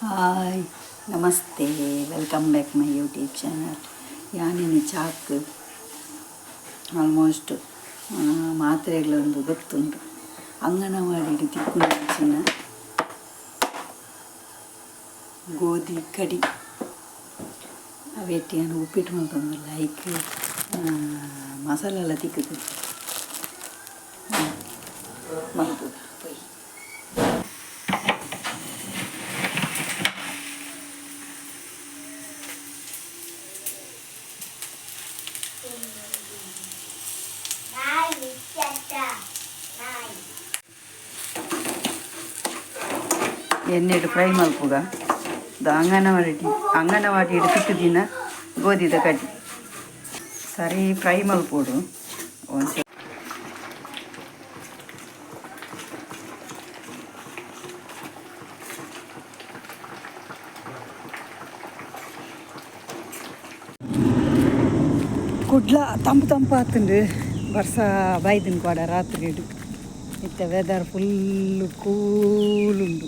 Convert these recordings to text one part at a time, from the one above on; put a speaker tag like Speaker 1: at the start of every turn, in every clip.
Speaker 1: Hi, namaste, welcome back my YouTube channel. ಯಾನಿನಿ chalk almost ಮಾತ್ರೆಗಳೊಂದು ಗೊತ್ತುಂಟು. ಅಂಗನವಾಡಿ ತಿಕ್ಕುನ ಗೋಧಿ ಕಡಿ ಅವೆಟ್ಟಿ ಯಾನ್ ಉಪ್ಪಿಟ್ಟು ಮಲ್ತೊಂದುಲ್ಲ. ಐಕ್ ಮಸಾಲೆಲ್ಲ ತಿಕ್ಕುದು ಮಲ್ಪುಗ ಪೊಯ್.
Speaker 2: ನಾಯಿ ಚಟ್ಟ ನಾಯಿ.
Speaker 1: ಎಣ್ಣೆಡ್ ಫ್ರೈ ಮಲ್ಪುಗ. The anganwadi ಅಂಗನವಾಡಿ ತಿಕ್ಕುದಿನ ಗೋಧಿದ ಕಡಿ ಸರಿ ಫ್ರೈ ಮಲ್ಪೊಡು ಒಂಚೆ. ಕುಡ್ಲ ತಂಪು ತಂಪು ಆತುಂಡು. ಬರ್ಸ ಬೈದಿನ ಕೋಡ ರಾತ್ರಿ. ಇತ್ತೆ ವೆದರ್ ಫುಲ್ ಕೂಲ್ ಉಂಡು.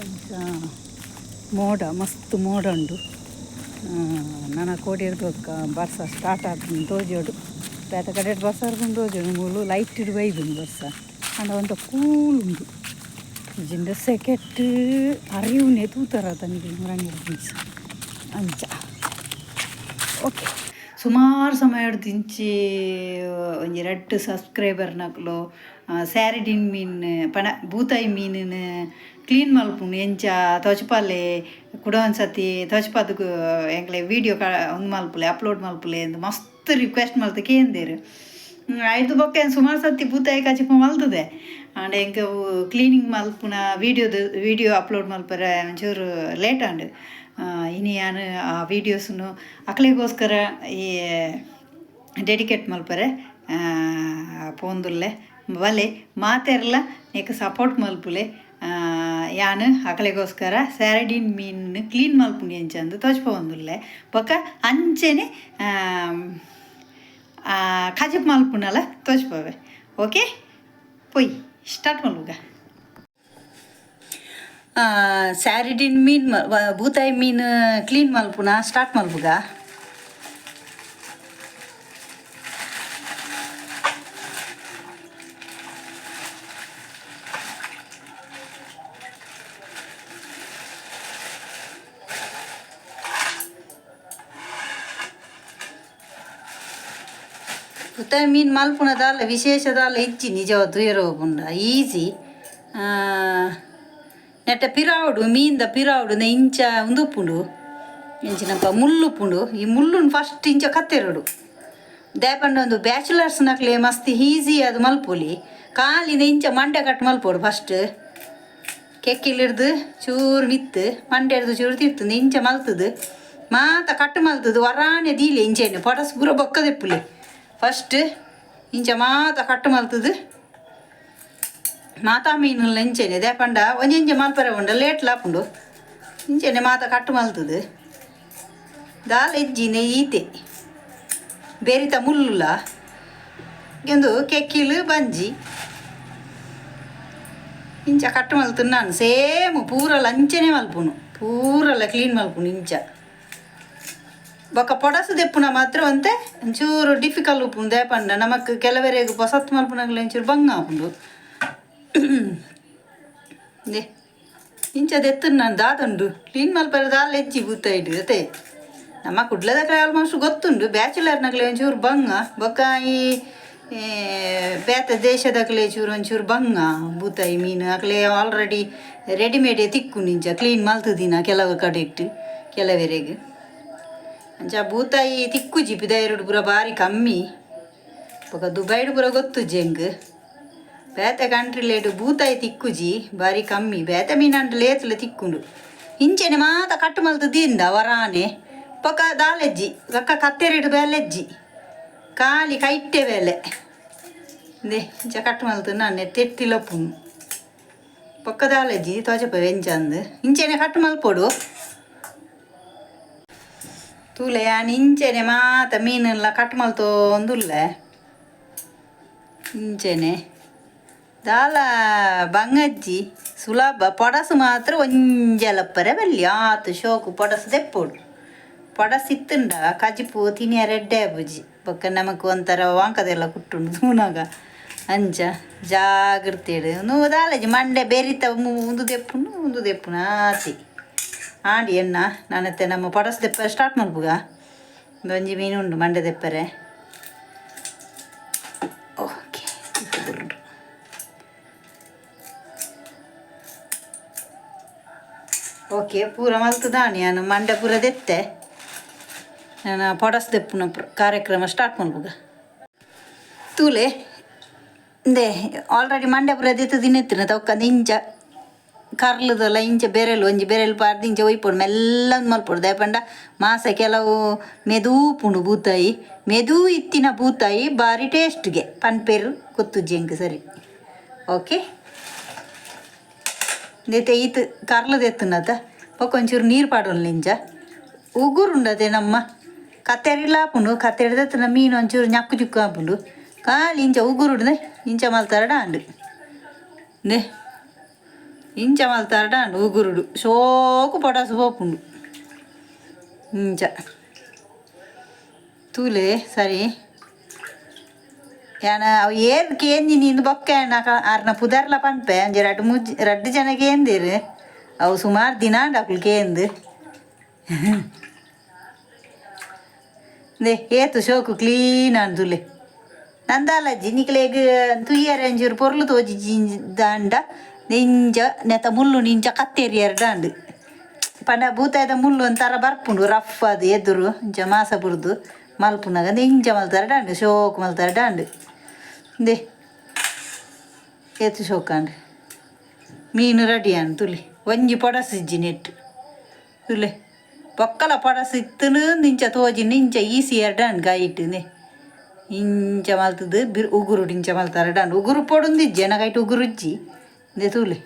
Speaker 1: ಅಂಚ ಮೋಡ, ಮಸ್ತ್ ಮೋಡ ಉಂಡು. ನನ ಕೋಡಿರ್ದು ಬರ್ಸ ಸ್ಟಾರ್ಟ್ ಆತುಂಡು ತೋಜೋಡು. ಬೇತೆ ಕಡೆಟ್ ಬರ್ಸ ತೋಜೋಡು. ಮೂಲು ಲೈಟ್ ಬೈದುಂಡು ಬರ್ಸ. ಆಂಡ ಒಂತ ಕೂಲ್ ಉಂಡು. ಜಿಂದ ಸೆಕೆಟ್ ಅರಿವುನೆ ತೂತರ ತನಿಗೆ ಅಂಚ. ಓಕೆ, ಸುಮಾರು ಸಮಯ ದಿಂಚಿ ಒಂಜಿ ರಡ್ಡ್ ಸಬ್ಸ್ಕ್ರೈಬರ್ನಕುಲು ಸ್ಯಾರಿಡಿನ್ ಮೀನ್ ಪಣ ಬೂತಾಯಿ ಮೀನಿನ ಕ್ಲೀನ್ ಮಲ್ಪುನು ಎಂಚ ತೋಜಪಾಲೆ, ಕುಡ ಒಂದ್ಸತಿ ತೋಜಪಾದకు ಎಂಕ್ಲೆ ವೀಡಿಯೋ ಕ ಉಂದು ಮಲ್ಪುಲೆ, ಅಪ್ಲೋಡ್ ಮಲ್ಪುಲೆ ಅಂದ್ ಮಸ್ತ್ ರಿಕ್ವೆಸ್ಟ್ ಮಲ್ತ್ ಕೇಂದೇರು. ಐದು ಬೊಕ್ಕ ಸುಮಾರು ಸತಿ ಬೂತಾಯಿ ಕಜಿಪು ಮಲ್ತದೆ. ಆಂಡ ಎಂಕ್ ಕ್ಲೀನಿಂಗ್ ಮಲ್ಪುನ ವೀಡಿಯೋದ ವೀಡಿಯೋ ಅಪ್ಲೋಡ್ ಮಲ್ಪರೆ ಒಂಚೂರು ಲೇಟ್ ಆಂಡ್. ಇನಿ ಯಾನ್ ಆ ವೀಡಿಯೋಸ್ನು ಅಕ್ಲೆಗೋಸ್ಕರ ಈ ಡೆಡಿಕೇಟ್ ಮಲ್ಪರೆ ಪೋಂದುಲ್ಲೆ. ಬಲೆ, ಮಾತೆರ್ಲ ನೆಕ್ ಸಪೋರ್ಟ್ ಮಲ್ಪುಲೆ. ಯಾನ್ ಅಕಲೆಗೋಸ್ಕರ ಸ್ಯಾರಡಿನ್ ಮೀನ್ ಕ್ಲೀನ್ ಮಲ್ಪುನಿ ಎಂಚಂದು ತೋಜ್ಪವೊಂದುಲ್ಲೆ. ಬೊಕ್ಕ ಅಂಚೆನೆ ಕಜಿಪು ಮಲ್ಪುನಲ ತೋಜ್ಪವೆ. Okay, ಪೊಯ್ start ಮಲ್ಪುಗ. ಸ್ಯಾರಿಡಿನ್ ಮೀನ್, ಬೂತಾಯಿ ಮೀನ್ ಕ್ಲೀನ್ ಮಲ್ಪುನ ಸ್ಟಾರ್ಟ್ ಮಲ್ಪುಗ. ಬೂತಾಯಿ ಮೀನ್ ಮಲ್ಪುನ ದಾಲ ವಿಶೇಷ ದಾಲ ಇಜ್ಜಿ, ನಿಜವಾದ ತೂಯೆರೆ ಪಂಡ ಈಸಿ. ನೆಟ್ಟ ಪಿರಾವುಡು ಮೀನ್ದ ಪಿರಾವುಡು ಇಂಚ ಉಂದು ಉಪ್ಪುಂಡು, ಎಂಚಿನಪ್ಪ, ಮುಳ್ಳು ಉಪ್ಪುಂಡು. ಈ ಮುಳ್ಳುನ್ ಫಸ್ಟ್ ಇಂಚ ಕತ್ತೆರಡು. ದಾಯೆಪಂಡ ಒಂದು ಬ್ಯಾಚುಲರ್ಸ್ ನಕ್ಲೆ ಮಸ್ತ್ ಈಸಿ ಅದು ಮಲ್ಪೊಲಿ. ಕಾಲಿನ ಇಂಚ ಮಂಡೆ ಕಟ್ ಮಲ್ಪೊಡು ಫಸ್ಟ್. ಕೆಕ್ಕಿಲಿಡ್ದು ಚೂರು ಮಿತ್ತು, ಮಂಡೆ ಹಿಡ್ದು ಚೂರು ತಿರ್ತುಂದು. ಇಂಚ ಮಲ್ತದು ಮಾತ ಕಟ್ ಮಲ್ತದು ವರಾನೆ ದೀಲೆ. ಇಂಚೆನೆ ಪೊಡಸ್ ಪೂರ ಬೊಕ್ಕ ದೆಪ್ಪುಲೆ. ಫಸ್ಟ್ ಇಂಚ ಮಾತ ಕಟ್ ಮಲ್ತದು. ಮಾತಾ ಮೀನುಲ್ಲ ಇಂಚೆನೆ. ದಾಯೆಪಂಡ ಒಂಜೊಂಜಿ ಮಲ್ಪರೆ ಉಂಡು, ಲೇಟ್ ಲಾಪುಂಡು. ಇಂಚೆನೆ ಮಾತ ಕಟ್ ಮಲ್ತದು. ದಾಲ ಇಜ್ಜಿನೆ, ಈತೆ ಬೇರಿತ ಮುಳ್ಳುಲ ಇಂದು ಕೆಕ್ಕಿಲು ಬಂಜಿ ಇಂಚ ಕಟ್ ಮಲ್ತು. ನಾನು ಸೇಮ್ ಪೂರಲ ಅಂಚೆನೆ ಮಲ್ಪುನು, ಪೂರಲ ಕ್ಲೀನ್ ಮಲ್ಪುನು ಇಂಚ. ಬೊಕ್ಕ ಪೊಡಸು ದೆಪ್ಪುನ ಮಾತ್ರ ಒಂತೆ ಒಂಚೂರು ಡಿಫಿಕಲ್ಟ್ ಉಪ್ಪುಂಡು. ದಾಯೆಪಂಡ ನಮಕ್ ಕೆಲವರೆಗ್ ಪೊಸತ್ ಮಲ್ಪುನಗಲ ಒಂಚೂರು ಬಂಗ ಆಪುಂಡು. ದೆ ಇಂಚ ದೆತ್ತುನು ನಾನು. ದಾದುಂಡು ಕ್ಲೀನ್ ಮಲ್ಪರೆ ದಾಲ ಎಜ್ಜಿ ಬೂತಾಯಿಡ್ ಅತೆ. ನಮ್ಮ ಕುಡ್ಲದಕ್ಲೆ ಆಲ್ಮೋಸ್ಟ್ ಗೊತ್ತುಂಡು. ಬ್ಯಾಚುಲರ್ನಕ್ಲೆ ಒಂಚೂರು ಬಂಗ. ಬೊಕ್ಕ ಈ ಬೇತೆ ದೇಶದಕ್ಲೆ ಚೂರು ಒಂಚೂರು ಬಂಗ ಬೂತಾಯಿ ಮೀನು. ಅಕ್ಲೆ ಆಲ್ರೆಡಿ ರೆಡಿಮೇಡ್ ತಿಕ್ಕುಂಡು ಇಂಚ ಕ್ಲೀನ್ ಮಲ್ತುದಿನ ಕೆಲವು ಕಡೆಟ್ ಕೆಲವೆರೆಗ್. ಅಂಚ ಬೂತಾಯಿ ತಿಕ್ಕುಜಿ ಪಿದಾಯಿರುಡು ಪೂರ ಬಾರಿ ಕಮ್ಮಿ. ಬೊಕ ದುಬೈಡ್ ಪೂರ ಗೊತ್ತುಜ್ಜಿ ಎಂಕ್. ಬೇತೆ ಕಂಟ್ರಿಲೇಡ್ ಬೂತಾಯಿ ತಿಕ್ಕುಜಿ, ಬಾರಿ ಕಮ್ಮಿ. ಬೇತೆ ಮೀನಂಡ ಲೇತ್ಲ ತಿಕ್ಕುಂಡು. ಇಂಚೆನೆ ಮಾತ ಕಟ್ ಮಲ್ತು ದಿಂದ ವರಾನೆ. ಬೊಕ ದಾಲೆಜ್ಜಿ, ಬೊಕ್ಕ ಕತ್ತೆರಿಡು ಬೇಲೆಜ್ಜಿ, ಖಾಲಿ ಕೈಟ್ಟೆ ಬೇಲೆ. ಇಂದೆ ಇಂಚ ಕಟ್ ಮಲ್ತು ನಾನು ತೆಟ್ಟಿಲಪ್ಪುನು. ಬೊಕ್ಕ ದಾಲೆಜ್ಜಿ, ತೋಜಪ ಎಂಚಂದು. ಇಂಚೆನೆ ಕಟ್ ಮಲ್ಪೊಡು. ತೂಲೆ, ಯಾನ್ ಇಂಚೆನೆ ಮಾತ ಮೀನೆಲ್ಲ ಕಟ್ ಮಲ್ತೊಂದುಲ್ಲೆ ಇಂಚೆನೆ. ದಾಲ ಬಂಗಜ್ಜಿ. ಸುಲಭ ಪಡಸು ಮಾತ್ರ ಒಂಜಲಪ್ಪರೆ ಬಲ್ಲಿ ಆತು ಶೋಕು ಪಡಸು ದೆಪ್ಪೋಡು ಪಡಸು ಇತ್ತುಂಡ ಕಜಿಪು ತಿನಿಯ ರೆಡ್ಡೆ ಬುಜಿ ಬೊಕ್ಕ ನಮಕ್ ಒಂಥರ ವಾಂಕದೆಲ್ಲ ಕುಟ್ಟುಂಡು ತೂನಾಗ ಅಂಚ ಜಾಗ್ರತೆ ದಾಲಜಿ ಮಂಡೆ ಬೆರಿತ ಉಂದು ದೆಪ್ಪುನು ಉಂದು ದೆಪ್ಪುನು ಆತಿ ಆಂಡಿ ಎಣ್ಣ ನಾನತ್ತೆ ನಮ್ಮ ಪಡಸು ದೆಪ್ಪರೆ ಸ್ಟಾರ್ಟ್ ಮಲ್ಪುಗ ಒಂಜಿ ಮೀನು ಉಂಡು ಮಂಡೆ ದೆಪ್ಪರೆ ಓಕೆ ಓಕೆ ಪೂರ ಮಲ್ತದಾನಿ ನಾನು ಮಂಡೆ ಪೂರ ದೆತ್ತೆ ನಾನು ಪಡಸು ದೆಪ್ಪುನ ಕಾರ್ಯಕ್ರಮ ಸ್ಟಾರ್ಟ್ ಮಲ್ಪುಗ ತೂಲೆ ಇಂದೆ ಆಲ್ರೆಡಿ ಮಂಡೆ ಪೂರ ದೆತ್ತು ದಿನೆತ್ತಿನ ತೊಕ್ಕ ಇಂಚ ಕರ್ಲುದಲ್ಲ ಇಂಚ ಬೆರೆಲು ಒಂಜಿ ಬೆರೆಲು ಪಾಡ್ದು ಇಂಚ ಒಯ್ಪೊಡು ಮೆಲ್ಲ ಮಲ್ಪೊಡು ದಾಯೆ ಮಾಸ ಕೆಲವು ಮೆದು ಉಪ್ಪುಂಡು ಬೂತಾಯಿ ಮೆದು ಇತ್ತಿನ ಬೂತಾಯಿ ಬಾರಿ ಟೇಸ್ಟ್ಗೆ ಪನ್ಪೇರು ಗೊತ್ತುಜ್ಜಿ ಎಂಕ್ ಸರಿ ಓಕೆ ಇಂದೆತೆ ಈತ್ ಕರ್ಲದ ಎತ್ತುನತ ಬೊಕ್ಕ ಒಂಚೂರು ನೀರು ಪಾಡೊನ್ಲೆ ಇಂಚ ಉಗುರುಂಡತೆ ನಮ್ಮ ಕತ್ತೆರಿಲ ಆಪುಂಡು ಕತ್ತೆರಿದತ್ತಿನ ಮೀನು ಒಂಚೂರು ñಕ್ಕು ಚುಕ್ಕು ಆಪುಂಡು ಖಾಲಿ ಇಂಚ ಉಗುರುಡ್ದೆ ಇಂಚ ಮಲ್ತಾರಡ ಅಂಡು ನೆ ಇಂಚ ಮಲ್ತಾರಡ ಅಂಡು ಉಗುರುಡು ಶೋಕು ಪೊಡಸು ಪೋಪುಂಡು ಇಂಚ ತೂಲೆ ಸರಿ ಯಾನ ಅವು ಏರ್ ಕೇಂಜಿ ನೀನು ಬೊಕ್ಕ ಆರ್ನ ಪುದರ್ಲ ಪನ್ಪೆ ಒಂಜಿ ರಡ್ಡ್ ಮೂಜಿ ರಡ್ಡ್ ಜನ ಕೇಂದಿರು ಅವು ಸುಮಾರು ದಿನ ಆಂಡ್ ಅಕುಲು ಕೇಂದು ಏತು ಶೋಕು ಕ್ಲೀನ್ ಆಂಡ್ ತೂಲೆ ನಂದಾಲಜ್ಜಿ ನಿಕ್ಲೆಗ್ ತೂಯರೆ ಒಂಚೂರು ಪೊರ್ಲು ತೋಜಿಜಿ ದಾಂಡ ನಿಂಜ ನೆತ ಮುಳ್ಳು ನಿಂಚ ಕತ್ತೆರಿಯರ್ ದಾಂಡ್ ಪಂಡ ಬೂತಾಯದ ಮುಳ್ಳು ಒಂಥರ ಬರ್ಪುಂಡು ರಫ್ ಅದು ಎದುರು ಇಂಚ ಮಾಸ ಬುಡ್ದು ಮಲ್ಪುನಗ ಇಂಚ ಮಲ್ತಾರ ದಾಂಡು ಶೋಕು ಮಲ್ತಾರ ದಾಂಡು ಇಂದೆ ಏತು ಶೋಕಾಂಡ್ ಮೀನು ರೆಡಿ ಆಂಡ್ ತುಲಿ ಒಂಜಿ ಪಡಸಿಜ್ಜಿ ನೆಟ್ ತುಲೆ ಬೊಕ್ಕಲ ಪಡಸು ಇತ್ತುನು ಇಂಚ ತೋಜಿಂಡ ಇಂಚ ಈಸಿ ಎರಡಾಂಡ್ ಗಾಯಿಟ್ ಇಂದೆ ಇಂಚ ಮಲ್ತದು ಬಿರ್ ಉಗುರುಡು ಇಂಚ ಮಲ್ತಾರ ಡಾಂಡ್ ಉಗುರು ಪೊಡುಂದಿಜ್ಜಿ ಎನ್ನ ಕೈಟ್ ಉಗುರುಜ್ಜಿ ಇಂದೆ ತೂಲೆ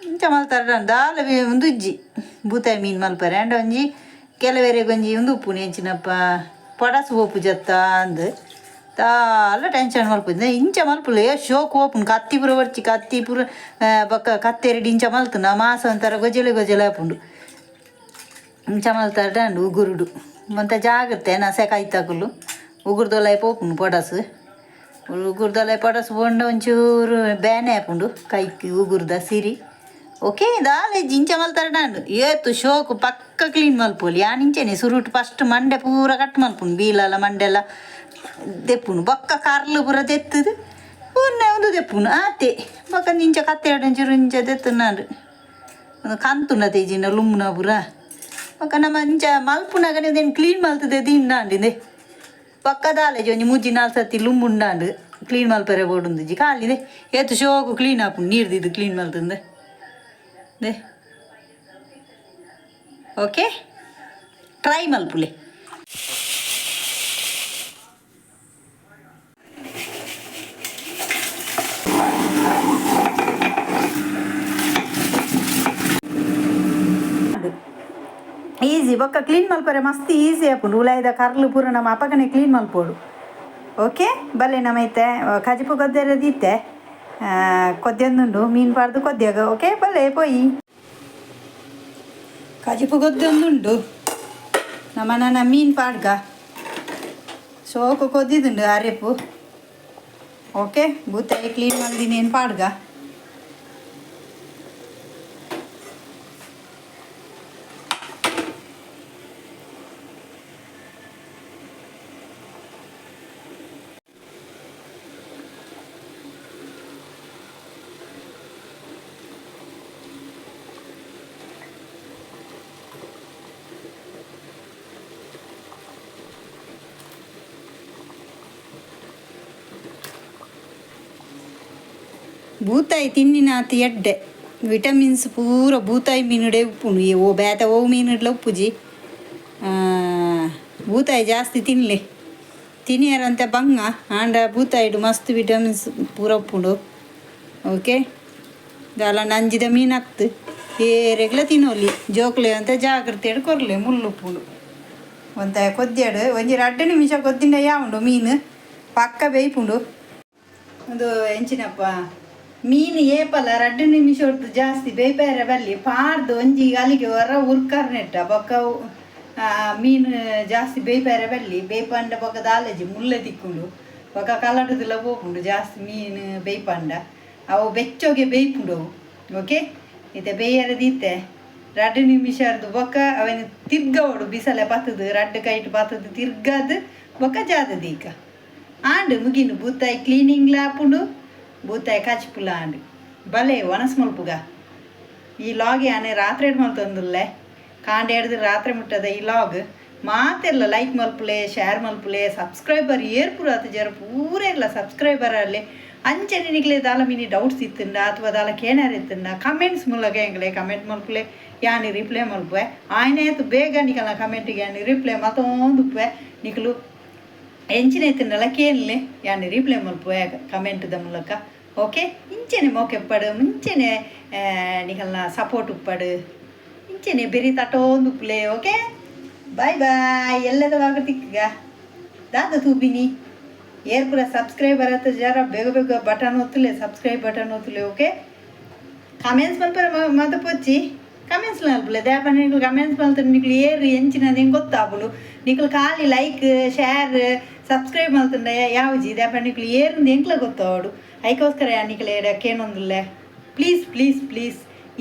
Speaker 1: ಇಂಚ ಮಲ್ತಾರ ಡಾಂಡ್ ದಾಲ ಉಂದು ಇಜ್ಜಿ ಬೂತಾಯಿ ಮೀನು ಮಲ್ಪರೆ ಆಂಡ ಒಂಜಿ ಕೆಲವೆರೆಗ್ ಒಂಜಿ ಉಂದು ಉಪ್ಪುನಿ ಎಂಚಿನಪ್ಪ ಪಡಸು ಪೋಪು ಜತ್ತ ಅಂದ್ ದಾಲ ಟೆನ್ಷನ್ ಮಲ್ಪುಜಿ ಇಂಚ ಮಲ್ಪುಲೆ ಶೋಕು ಪೋಪುಂಡು ಕತ್ತಿ ಪೂರ ಬೊರ್ಚಿ ಕತ್ತಿ ಪೂರ ಬೊಕ್ಕ ಕತ್ತೆರಡು ಇಂಚ ಮಲ್ತುಂಡು ಆ ಮಾಸ ಒಂಥರ ಗೊಜಲೆ ಗೊಜಲೆ ಆಪುಂಡು ಇಂಚ ಮಲ್ತಾರ ಡಾಂಡ್ ಉಗುರುಡು ಮಂತ ಜಾಗ್ರತೆ ನಸೆ ಕೈತಕುಲು ಉಗುರ್ದೊಲಾಯಿ ಪೋಪುಂಡು ಪಡಸು ಉಗುರ್ದೊಲಾಯಿ ಪಡಸು ಪೋಂಡ ಒಂಚೂರು ಬೇನೆ ಆಪುಂಡು ಕೈಕ್ ಉಗುರ್ದ ಸಿರಿ ಓಕೆ ದಾಲ ಇಂಚ ಮಲ್ತಾರ ಡಾಂಡ್ ಏತು ಶೋಕು ಪಕ್ಕ ಕ್ಲೀನ್ ಮಲ್ಪೊಲಿ ಯಾನ್ ಇಂಚೆನೆ ಸುರುಟು ಫಸ್ಟ್ ಮಂಡೆ ಪೂರ ಕಟ್ ಮಲ್ಪುಂಡು ಬೀಲಲ ಮಂಡೆಲ ದೆಪ್ಪುಂಡು ಬೊಕ್ಕ ಕರ್ಲು ಪೂರ ದೆತ್ತುದು ಪೂರ್ಣ ಉಂದು ದೆಪ್ಪುಂಡು ಆತೆ ಬೊಕ್ಕ ಇಂಚ ಕತ್ತೆರಡು ಒಂಚೂರು ಇಂಚ ದೆತ್ತುನಾಂಡ್ ಒಂದು ಕಂತುಂಡ ತೇಜಿನ ಲುಮ್ಮುನ ಪೂರ ಬೊಕ್ಕ ನಮ ಇಂಚ ಮಲ್ಪುನಗನೆ ಉಂದೆನ್ ಕ್ಲೀನ್ ಮಲ್ತುದೆ ದಿಂಡಾಂಡ್ ಇಂದೆ ಬೊಕ್ಕ ದಾಲೇಜಿ ಒಂಜಿ ಮೂಜಿ ನಾಲ್ ಸರ್ತಿ ಲುಂಬುಂಡಾಂಡ್ ಕ್ಲೀನ್ ಮಲ್ಪೆರೆ ಬೋಡುಂದಿಜ್ಜಿ ಖಾಲಿ ಏತ್ ಶೋಕು ಕ್ಲೀನ್ ಆಪುಂಡು ನೀರು ದೀದ್ ಕ್ಲೀನ್ ಮಲ್ತುಂದೆ ದೆ ಓಕೆ ಟ್ರೈ ಮಲ್ಪುಲೆ ಈಸಿ ಬೊಕ್ಕ ಕ್ಲೀನ್ ಮಲ್ಪರೆ ಮಸ್ತ್ ಈಸಿ ಆಪುಂಡು ಉಲಾಯಿದ ಕರ್ಲು ಪೂರ ನಮ್ಮ ಅಪಗನೆ ಕ್ಲೀನ್ ಮಲ್ಪೊಡು ಓಕೆ ಬಲ್ಲೆ ನಮ್ಮ ಐತೆ ಕಜಿಪು ಕೊದ್ದೆರೆ ದೀತೆ ಕೊದ್ದೆಂದುಂಡು ಮೀನು ಪಾಡ್ದು ಕೊದ್ಯಾಗ ಓಕೆ ಬಲ್ಲೆ ಪೋಯಿ ಕಜಿಪು ಕೊದ್ದೊಂದುಂಡು ನಮ್ಮ ನನ್ನ ಮೀನು ಪಾಡ್ಗ ಶೋಕು ಕೊದ್ದಿದುಂಡು ಅರೆಪು ಓಕೆ ಬೂತಾಯಿ ಕ್ಲೀನ್ ಮಲ್ದಿನೇನು ಪಾಡ್ಗ ಬೂತಾಯಿ ತಿನ್ನಿನಾತ್ ಎಡ್ಡೆ ವಿಟಮಿನ್ಸ್ ಪೂರ ಬೂತಾಯಿ ಮೀನುಡೆ ಉಪ್ಪುಂಡು ಈ ಓ ಬೇತೆ ಓ ಮೀನುಡ್ಲ ಉಪ್ಪುಜಿ ಬೂತಾಯಿ ಜಾಸ್ತಿ ತಿನ್ಲೆ ತಿನಿಯರಂತೆ ಬಂಗ ಆಂಡ ಬೂತಾಯಿಡು ಮಸ್ತ್ ವಿಟಮಿನ್ಸ್ ಪೂರ ಉಪ್ಪುಂಡು ಓಕೆ ದಾಲ ನಂಜಿದ ಮೀನು ಏರೆಗ್ಲ ತಿನ್ನೊಲಿ ಜೋಕ್ಲೆ ಅಂತ ಜಾಗ್ರತೆ ಕೊರ್ಲೆ ಮುಳ್ಳು ಉಪ್ಪುಂಡು ಒಂತ ಕೊದ್ಯಾಡು ಒಂಜಿ ರಡ್ಡ್ ನಿಮಿಷ ಕೊದ್ದಿಂಡ ಯಾವುಂಡು ಮೀನು ಪಕ್ಕ ಬೇಯ್ಪುಂಡು ಒಂದು ಎಂಚಿನಪ್ಪ ಮೀನು ಏಪಲ ರಡ್ಡ್ ನಿಮಿಷೊಡ್ದು ಜಾಸ್ತಿ ಬೇಯ್ಪೆರೆ ಬಲ್ಲಿ. ಪಾಡ್ದ್ ಒಂಜಿ ಅಲಿಗೆ ಒರ ಉರ್ಕರ್ನೆಟ್ಟ ಬೊಕ್ಕ ಮೀನು ಜಾಸ್ತಿ ಬೇಯ್ಪೆರೆ ಬಲ್ಲಿ. ಬೇಯ್ಪಂಡ ಬೊಕ್ಕ ದಾಲಜಿ ಮುಳ್ಳೆ ತಿಕ್ಕುಂಡು, ಬೊಕ್ಕ ಕಲಡುದಿಲ್ಲ ಪೋಪುಂಡು ಜಾಸ್ತಿ ಮೀನು ಬೇಯ್ಪಂಡ. ಅವು ಬೆಚ್ಚೊಗೆ ಬೇಯ್ಪುಂಡು ಅವು. ಓಕೆ, ಇತ್ತೆ ಬೇಯರೆ ದೀತೆ. ರಡ್ಡ್ ನಿಮಿಷರ್ದು ಬೊಕ್ಕ ಅವೆನ್ ತಿರ್ಗವೊಡು. ಬಿಸಲೆ ಪತ್ತುದು, ರಡ್ಡ್ ಕೈಟ್ ಪತ್ತುದು ತಿರ್ಗದ್ ಬೊಕ್ಕ ಜಾದ ದೀಕ ಆಂಡ್, ಮುಗಿಂಡು. ಬೂತಾಯಿ ಕ್ಲೀನಿಂಗ್ಲ ಆಪುಂಡು, ಬೂತಾಯಿ ಕಚ್ಪುಲ ಆಂಡ್. ಬಲೆ ವನಸ್ ಮಲ್ಪುಗ. ಈ ಲಾಗ್ ಯಾನ್ ರಾತ್ರಿ ಮಲ್ತೊಂದುಲ್ಲೆ. ಕಾಂಡೆ ಹಿಡ್ದು ರಾತ್ರಿ ಮುಟ್ಟದ ಈ ಲಾಗ್. ಮಾತೆರ್ಲ ಲೈಕ್ ಮಲ್ಪುಲೆ, ಶೇರ್ ಮಲ್ಪುಲೆ. ಸಬ್ಸ್ಕ್ರೈಬರ್ ಏರ್ ಪೂರ ಆತುಜರ್ ಪೂರ ಇರ್ಲ ಸಬ್ಸ್ಕ್ರೈಬರ್ ಆಲೆ. ಅಂಚನೆ ನಿಕ್ಲೆ ದಾಲ ಮಿನಿ ಡೌಟ್ಸ್ ಇತ್ತುಂಡ ಅಥವಾ ದಾಲ ಕೇನಾರ ಇತ್ತುಂಡ ಕಮೆಂಟ್ಸ್ ಮೂಲಕ ಎಂಕ್ಲೆ ಕಮೆಂಟ್ ಮಲ್ಪುಲೆ. ಯಾನ್ ರಿಪ್ಲೈ ಮಲ್ಪುವೆ. ಆಯ್ನಾತ್ ಬೇಗ ನಿಕಲ್ನ ಕಮೆಂಟ್ಗೆ ಯಾನ್ ರಿಪ್ಲೈ ಮಲ್ತೊಂದುಪ್ಪುವೆ. ನಿಕುಲು ಎಂಚಿನ ಇತ್ತುಂಡಲ ಕೇನ್ಲೆ, ಯಾನ್ ರಿಪ್ಲೈ ಮಲ್ಪುವೆ ಕಮೆಂಟ್ದ ಮೂಲಕ. ಓಕೆ, ಇಂಚೆನೆ ಮೋಕೆ ಉಪ್ಪಡು, ಮುಂಚೆನೆ ನಿಕಲ್ನ ಸಪೋರ್ಟ್ ಉಪ್ಪಡು, ಇಂಚೆನೆ ಬೆರಿ ತಟೋಂದುಪ್ಪುಲೆ. Okay, boy boy. ಎಲ್ಲದ ತಿಕ್ಕ ದಾದ ತೂಪಿನಿ? ಏರ್ ಪೂರ ಸಬ್ಸ್ಕ್ರೈಬರ್ ಆತುಜರ ಬೇಗ ಬೇಗ ಬಟನ್ ಒತ್ತುಲೆ, ಸಬ್ಸ್ಕ್ರೈಬ್ ಬಟನ್ ಒತ್ತುಲೆ. ಓಕೆ, ಕಮೆಂಟ್ಸ್ ಮಲ್ಪರ ಮದಪೊಚ್ಚಿ, ಕಮೆಂಟ್ಸ್ ಮಲ್ಪುಲೆ. ದಾಯೆ ನಿಕುಲು ಕಮೆಂಟ್ಸ್ ಮಲ್ತಂಡ ನಿಕುಲು ಏರ್ ಎಂಚಿನ ಎಂಕ್ ಗೊತ್ತಾಪುಂಡು. ನಿಕುಲು ಖಾಲಿ ಲೈಕ್, ಶೇರ್, ಸಬ್ಸ್ಕ್ರೈಬ್ ಮಲ್ತಂಡ ಯಾವುಜಿ. ದಾಯೆ ನಿಕುಲು ಏರ್ಂದ್ ಎಂಕ್ಲ ಗೊತ್ತಾವೊಡು. ಐಕೋಸ್ಕರ ಯಾನ್ ನಿಕಲೆಡ ಕೇನೊಂದುಲ್ಲೆ. ಪ್ಲೀಸ್ ಪ್ಲೀಸ್ ಪ್ಲೀಸ್,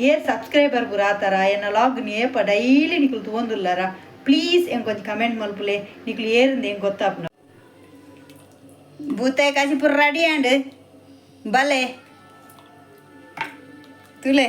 Speaker 1: ಏರ್ ಸಬ್ಸ್ಕ್ರೈಬರ್ ಪೂರ ಆತರ, ಎನ್ನ ಲಾಗ್ ಏಪ ಡೈಲಿ ನಿಕುಲು ತೂವೊಂದುಲ್ಲರ, ಪ್ಲೀಸ್ ಎಂಕೊಂಚಿ ಕಮೆಂಟ್ ಮಲ್ಪುಲೆ. ನಿಕುಲು ಏರ್ಂದ್ ಎಂಕ್ ಗೊತ್ತಾಪುಂಡು. ಬೂತಾಯಿ ಕಜಿಪು ರೆಡಿ ಆಂಡ್. ಬಲೆ, ತೂಲೆ.